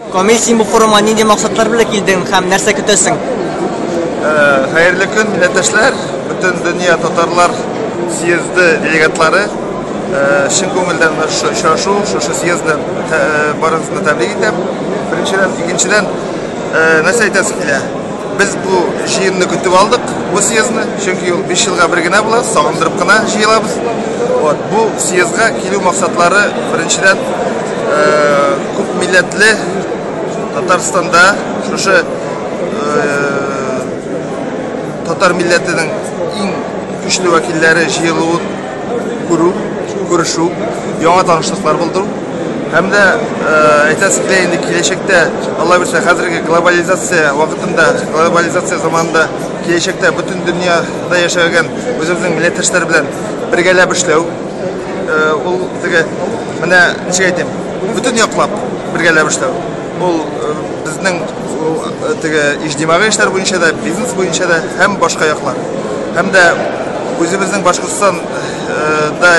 Камил, син бу форумга нинди максатлар белән килдең һәм нәрсә көтәсең? Хәерле көн, милләттәшләр! Бөтен дөнья татарлар съезды делегатлары чын күңелдән шушы очрашу, шушы съезд белән барыгызны тәбрик итәм. Беренчедән, икенчедән, нәрсә әйтәсе килә? Без бу җыенны көтеп алдык, бу съездны, чөнки ул 5 елга бер генә була, сагындырып кына җыелабыз. Вот, бу съездга килү максатлары беренчедән күп милләтле Татарстанда шушы татар милләтенең иң көчле вәкилләре җыелуын күрү, күрешү, яңа танышлыклар булдыру. Һәм дә әйтәсе килә инде киләчәктә, Алла бирсә, хәзерге глобализация вакытында, глобализация заманында киләчәктә бөтен дөньяда яшәгән үзебезнең милләттәшләр белән бергәләп эшләү, ул теге менә ничек әйтим, бөтен яклап бергәләп эшләү. Ул безнең теге иҗтимагый эшләр буенча да, бизнес буенча да һәм башка яклар. Һәм дә үзебезнең Башкортстанда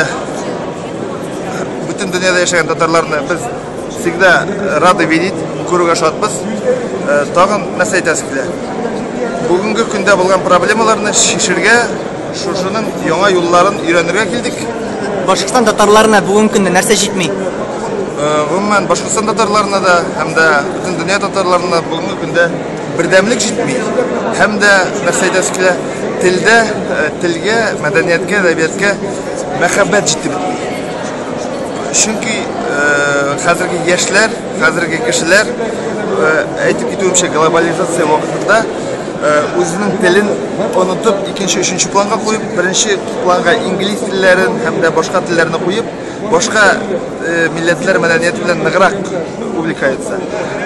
бөтен дөньяда яшәгән татарларны без всегда рады видеть, күрүгә шатбыз. Тагын нәрсә әйтәсе килә? Бүгенге көндә булган проблемаларны чишергә, шушының яңа юлларын өйрәнергә килдек. Башкортстан татарларына бүгенге көндә нәрсә җитми? Гомумән, Башкортстан татарларына да һәм дә бөтен дөнья татарларына бүгенге көндә бердәмлек җитми. Һәм дә нәрсә әйтәсе килә, телдә, телгә, мәдәнияткә, әдәбиятка мәхәббәт җитеп бетми. Чөнки хәзерге яшьләр, хәзерге кешеләр, әйтеп китүемчә, глобализация вакытында үзенең телен онытып, икенче, өченче планга куеп, беренче планга инглиз телләрен һәм дә башка телләрне куеп, башка милләтләр мәдәнияте белән ныграк увлекается.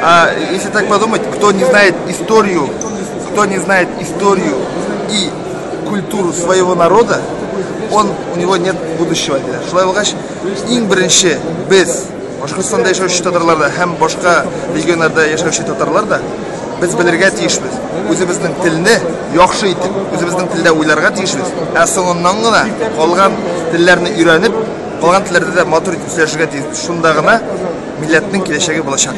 А если так подумать, кто не знает историю, кто не знает историю и культуру своего народа, он, у него нет будущего. Шулай булгач, иң беренче без Башкортстанда яшәүче татарлар да һәм башка регионнарда яшәүче татарлар да без белергә тиешбез. Үзебезнең телне яхшы итеп, үзебезнең телдә уйларга тиешбез. Ә соңыннан гына калган телләрне өйрәнеп, калган телләрдә дә матур итеп сөйләшергә тиешбез. Шунда гына милләтнең киләчәге булачак.